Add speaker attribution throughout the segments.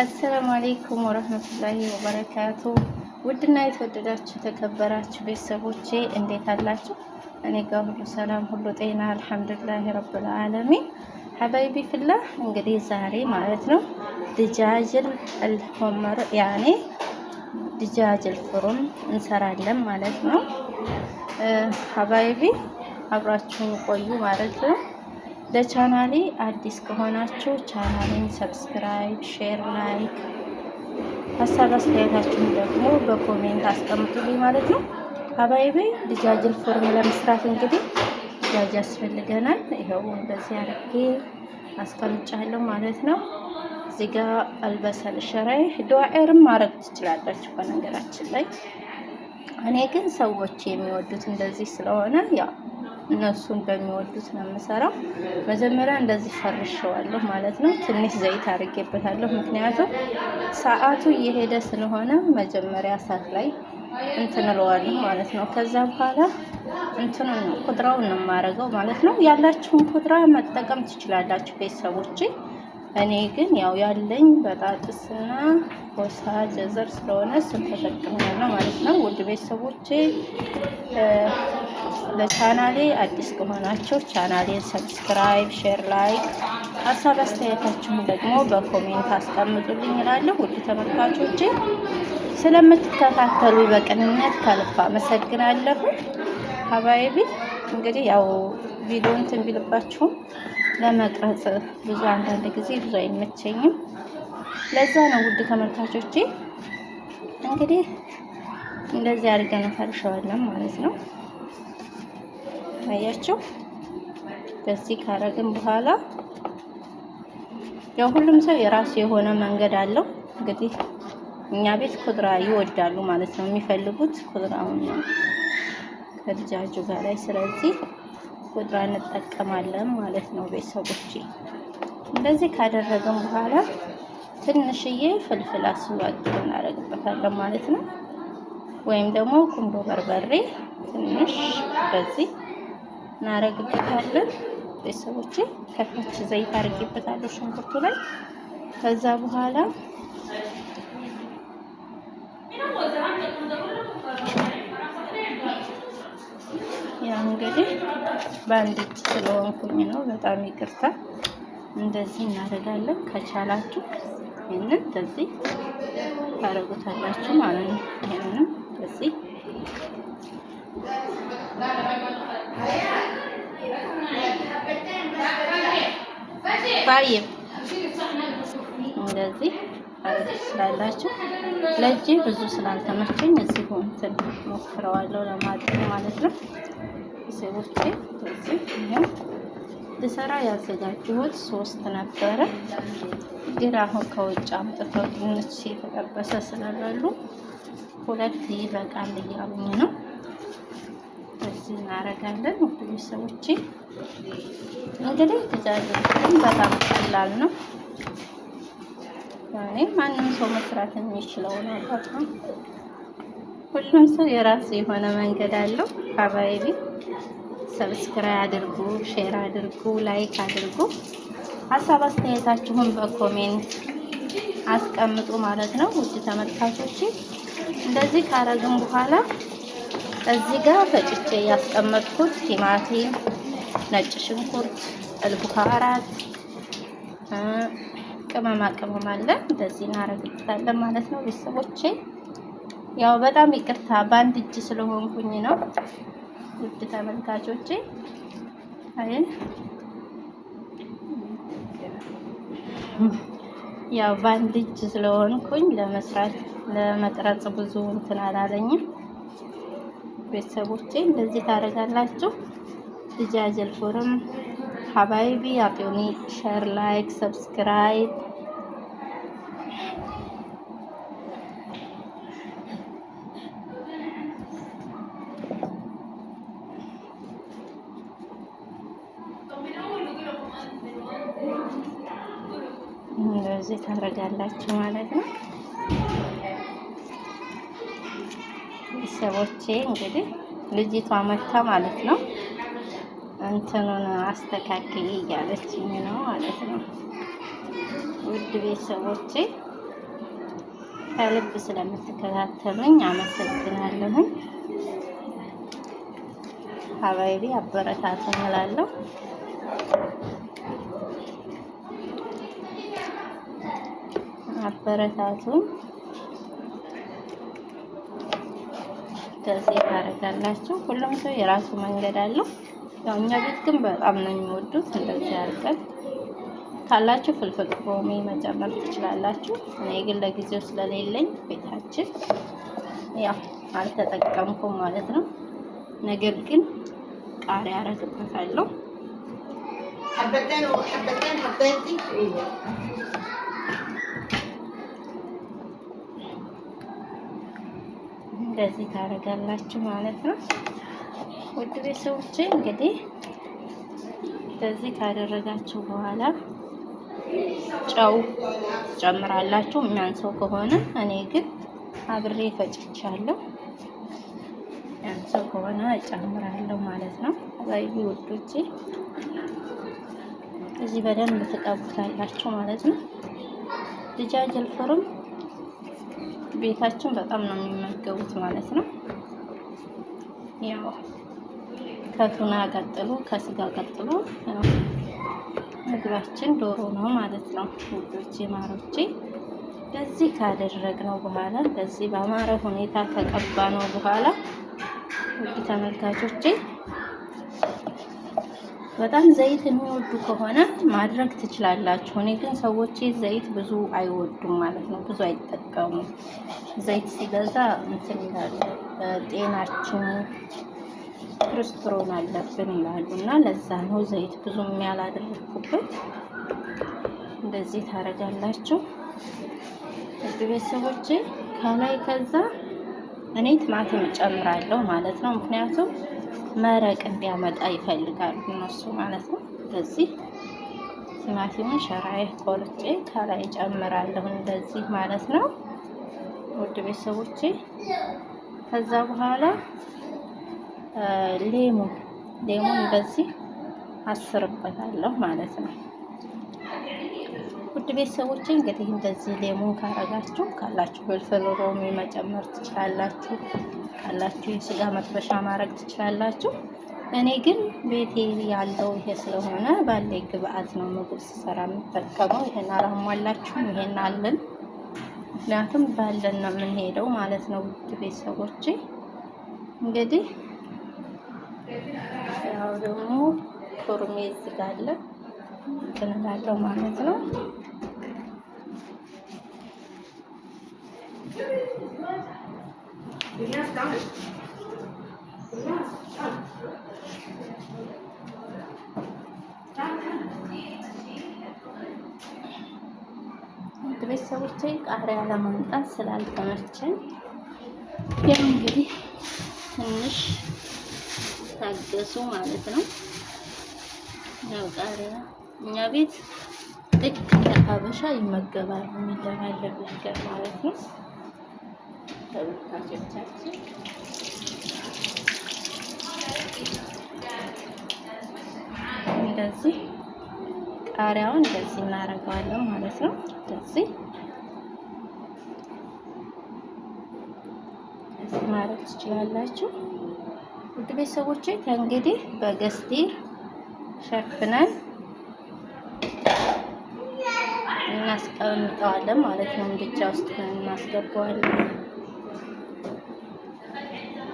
Speaker 1: السلام عليكم ورحمة الله وبركاته። ውድና የተወደዳችሁ የተከበራችሁ ቤተሰቦቼ እንዴት አላችሁ? እኔ ጋር ሁሉ ሰላም፣ ሁሉ ጤና الحمد لله رب العالمين። حبايبي في الله እንግዲህ ዛሬ ማለት ነው دجاج المحمر يعني دجاج الفرن እንሰራለን ማለት ነው። حبايبي አብራችሁን ቆዩ ማለት ነው። ለቻናሌ አዲስ ከሆናችሁ ቻናሌን subscribe፣ share፣ like ሀሳብ አስተያየታችሁን ደግሞ በ comment አስቀምጡልኝ ማለት ነው። حبايبي دجاج الفرن ለመስራት እንግዲህ دجاج ያስፈልገናል። ይኸው እንደዚህ አድርጌ አስቀምጫለሁ ማለት ነው። እዚህ ጋ البصل شرايح دوائر ም ማድረግ ትችላላችሁ በነገራችን ላይ። እኔ ግን ሰዎች የሚወዱት እንደዚህ ስለሆነ ያው እነሱ እንደሚወዱት ነው የምሰራው። መጀመሪያ እንደዚህ ፈርሸዋለሁ ማለት ነው። ትንሽ ዘይት አድርጌበታለሁ፣ ምክንያቱም ሰዓቱ እየሄደ ስለሆነ መጀመሪያ እሳት ላይ እንትን እለዋለሁ ማለት ነው። ከዛ በኋላ እንትኑን ነው خضرة ውን ነው የማደርገው ማለት ነው። ያላችሁን خضرة መጠቀም ትችላላችሁ ቤተሰቦቼ። እኔ ግን ያው ያለኝ بطاطس ና كوسا جزر ስለሆነ እሱን ተጠቅሜያለሁ ማለት ነው። ውድ ቤተሰቦቼ ለቻናሌ አዲስ ከሆናችሁ ቻናሌን subscribe፣ share፣ like ሀሳብ አስተያየታችሁን ደግሞ በ comment አስቀምጡልኝ እላለሁ። ውድ ተመልካቾቼ ስለምትከታተሉ በቅንነት ከልብ አመሰግናለሁ። حبايبي እንግዲህ ያው ቪዲዮ እንትን ቢልባችሁም ለመቅረጽ ብዙ አንዳንድ ጊዜ ብዙ አይመቸኝም። ለዛ ነው ውድ ተመልካቾቼ እንግዲህ እንደዚህ አድርገን ፈርሸዋለን ማለት ነው። አያችሁ፣ በዚህ ካረግን በኋላ ያው ሁሉም ሰው የራሱ የሆነ መንገድ አለው። እንግዲህ እኛ ቤት خضرة ይወዳሉ ማለት ነው። የሚፈልጉት خضرة ውን ነው ከ دجاج ኡ ጋር ላይ። ስለዚህ خضرة እንጠቀማለን ማለት ነው ቤተሰቦቼ። እንደዚህ ካደረግን በኋላ ትንሽዬ فلفل أسود እናደርግበታለን ማለት ነው። ወይም ደግሞ ቁንዶ በርበሬ ትንሽ በዚህ እናደርግበታለን ቤተሰቦቼ። ከታች ዘይት አድርጌበታለሁ ሽንኩርቱ ላይ። ከዛ በኋላ ያው እንግዲህ በአንድ እጅ ስለሆንኩኝ ነው፣ በጣም ይቅርታ። እንደዚህ እናደርጋለን። ከቻላችሁ ይህንን እንደዚህ ታደርጉታላችሁ ማለት ነው። ይህንንም እንደዚህ طيب እንደዚህ ማድረግ ትችላላችሁ። ለእጄ ብዙ ስላልተመቸኝ እዚሁ እንትን ሞክረዋለሁ ለማድረግ ማለት ነው። ቤተሰቦቼ እንደዚህ ይሄው ልሰራ ያዘጋጀሁት ሶስት ነበረ፣ ግን አሁን ከውጭ አምጥተው ድንች የተጠበሰ ስለበሉ ሁለት ይበቃል እያሉኝ ነው። በዚህ እናደርጋለን። ውድ ቤተሰቦቼ እንግዲህ دجاج በጣም ቀላል ነው። ያኔ ማንም ሰው መስራት የሚችለው ነገር ነው። ሁሉም ሰው የራሱ የሆነ መንገድ አለው። حبايبي subscribe አድርጉ፣ share አድርጉ፣ like አድርጉ። ሀሳብ አስተያየታችሁን በ comment አስቀምጡ ማለት ነው። ውድ ተመልካቾቼ እንደዚህ ካረግን በኋላ እዚህ ጋር ፈጭቼ ያስቀመጥኩት ቲማቲም፣ ነጭ ሽንኩርት፣ البهارات ቅመማ ቅመም አለ። እንደዚህ እናረግበታለን ማለት ነው ቤተሰቦቼ። ያው በጣም ይቅርታ በአንድ እጅ ስለሆንኩኝ ነው ውድ ተመልካቾቼ። አይ ያው በአንድ እጅ ስለሆንኩኝ ለመስራት ለመቅረጽ ብዙ እንትን አላለኝም። ቤተሰቦቼ እንደዚህ ታደርጋላችሁ። دجاج الفرن حبايبي አጥዩኒ share like subscribe እንደዚህ ታደርጋላችሁ ማለት ነው። ቤተሰቦቼ እንግዲህ ልጅቷ መታ ማለት ነው እንትኑን አስተካክይ እያለችኝ ነው ማለት ነው። ውድ ቤተሰቦቼ ከልብ ስለምትከታተሉኝ አመሰግናለሁኝ። حبايبي አበረታቱኝ እላለሁ። አበረታቱኝ። እንደዚህ ታደርጋላችሁ። ሁሉም ሰው የራሱ መንገድ አለው። ያው እኛ ቤት ግን በጣም ነው የሚወዱት። እንደዚህ አድርገን ካላችሁ فلفل رومي መጨመር ትችላላችሁ። እኔ ግን ለጊዜው ስለሌለኝ ቤታችን ያው አልተጠቀምኩም ማለት ነው። ነገር ግን ቃሪያ አረግበታለሁ።
Speaker 2: حبتين وحبتين حطيتي؟ ايوه.
Speaker 1: እንደዚህ ታደርጋላችሁ ማለት ነው። ውድ ቤተሰቦቼ እንግዲህ እንደዚህ ካደረጋችሁ በኋላ ጨው ጨምራላችሁ የሚያንሰው ከሆነ። እኔ ግን አብሬ ፈጭቻለሁ። የሚያንሰው ከሆነ እጨምራለሁ ማለት ነው። حبايبي ውዶቼ እዚህ በደንብ ትቀቡታላችሁ ማለት ነው። دجاج الفرن ቤታችን በጣም ነው የሚመገቡት ማለት ነው። ያው ከቱና ቀጥሎ ከስጋ ቀጥሎ ያው ምግባችን ዶሮ ነው ማለት ነው ውዶቼ ማሮቼ። እንደዚህ ካደረግነው በኋላ እንደዚህ በአማረ ሁኔታ ከቀባነው በኋላ ውድ ተመልካቾቼ በጣም ዘይት የሚወዱ ከሆነ ማድረግ ትችላላችሁ። እኔ ግን ሰዎቼ ዘይት ብዙ አይወዱም ማለት ነው፣ ብዙ አይጠቀሙም። ዘይት ሲበዛ እንትን ይላሉ፣ ጤናችን ኮሌስትሮል አለብን ይላሉ እና ለዛ ነው ዘይት ብዙም ያላደረኩበት። እንደዚህ ታደርጋላችሁ ውድ ቤተሰቦቼ። ከላይ ከዛ እኔ ቲማቲም እጨምራለሁ ማለት ነው፣ ምክንያቱም መረቅ እንዲያመጣ ይፈልጋሉ እነሱ ማለት ነው። እንደዚህ ቲማቲሙን شرايح ቆርጬ ከላይ እጨምራለሁ እንደዚህ ማለት ነው ውድ ቤተሰቦቼ። ከዛ በኋላ ሌሙን ሌሙን እንደዚህ አስርበታለሁ ማለት ነው። ውድ ቤተሰቦቼ እንግዲህ እንደዚህ ሌሙን ካረጋችሁ ካላችሁ فلفل رومي መጨመር ትችላላችሁ። ካላችሁ የስጋ መጥበሻ ማድረግ ትችላላችሁ። እኔ ግን ቤቴ ያለው ይሄ ስለሆነ ባለ ግብአት ነው ምግብ ስሰራ የምጠቀመው። ይሄን አላሟላችሁም፣ ይሄን አለን። ምክንያቱም ባለን ነው የምንሄደው ማለት ነው። ውድ ቤተሰቦቼ እንግዲህ ያው ደግሞ ቶርሜ እዚህ ጋር አለ እንትን እላለሁ ማለት ነው። ውድ ቤተሰቦቼ ቃሪያ ለማምጣት ስላልተመቸኝ ያው እንግዲህ ትንሽ ታገሱ ማለት ነው። ያው ቃሪያ እኛ ቤት ልክ እንደ ሀበሻ ይመገባሉ፣ የሚለባለብ ነገር ማለት ነው። ተመልካቾቻችን እንደዚህ ቃሪያውን እንደዚህ እናደርገዋለን ማለት ነው። እንደዚህ እንደዚህ ማድረግ ትችላላችሁ። ውድ ቤተሰቦቼ ከእንግዲህ በገስቲር ሸፍነን እናስቀምጠዋለን ማለት ነው። ምድጃ ውስጥ እናስገባዋለን።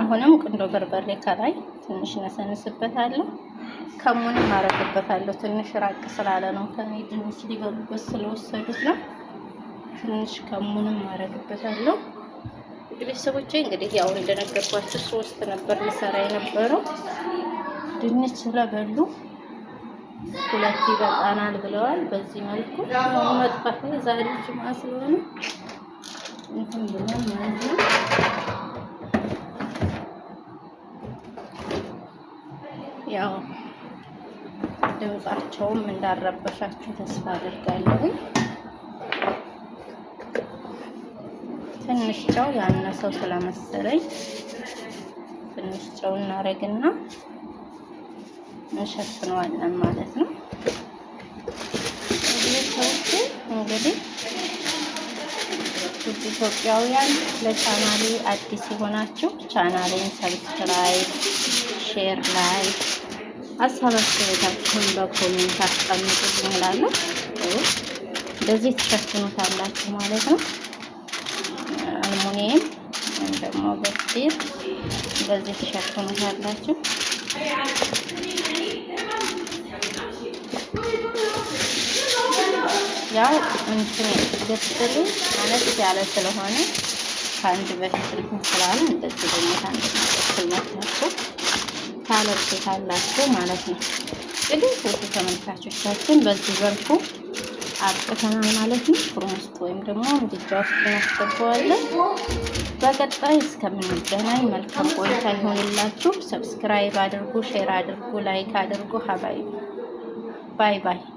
Speaker 1: አሁንም ቁንዶ በርበሬ ከላይ ትንሽ ነሰንስበታለሁ። ከሙንም አረግበታለሁ። ትንሽ ራቅ ስላለ ነው ከኔ ድንች ሊበሉበት ስለወሰዱት ነው። ትንሽ ከሙንም አረግበታለሁ። ውድ ቤተሰቦቼ እንግዲህ ያው እንደነገርኳችሁ ሶስት ነበር ልሰራ የነበረው ድንች ስለበሉ ሁለት ይበቃናል ብለዋል። በዚህ መልኩ መጥፋት ዛሬ ጅምዓ ስለሆነ እንትን ብሏል ማለት ነው። ያው ድምጻቸውም እንዳረበሻችሁ ተስፋ አድርጋለሁ። ትንሽ ጨው ያነሰው ስለመሰለኝ ትንሽ ጨው እናደርግና እንሸፍነዋለን ማለት ነው። እንግዲህ ሰዎች እንግዲህ ውድ ኢትዮጵያውያን ለቻናሌ አዲስ የሆናችሁ ቻናሌን subscribe፣ share፣ like ሀሳብ አስተያየታችሁን በ comment አስቀምጡልኝ እላለሁ። እንደዚህ ትሸፍኑታላችሁ ማለት ነው። አልሙኒየም ወይም ደግሞ በስቲር እንደዚህ ትሸፍኑታላችሁ። ያው እንትን ገስሉ አነስ ያለ ስለሆነ ከአንድ በፊት እንትን ስላለ እንደዚህ ደግሞ ከአንድ በኩል መታችሁ ታለብሱታላችሁ ማለት ነው። እንግዲህ ውድ ተመልካቾቻችን በዚህ መልኩ አብቅተናል ማለት ነው። ፍሩን ውስጥ ወይም ደግሞ ምድጃ ውስጥ እናስገባዋለን። በቀጣይ እስከምንገናኝ መልካም ቆይታ ይሆንላችሁ። subscribe አድርጉ፣ share አድርጉ፣ like አድርጉ። حبايبي bye bye።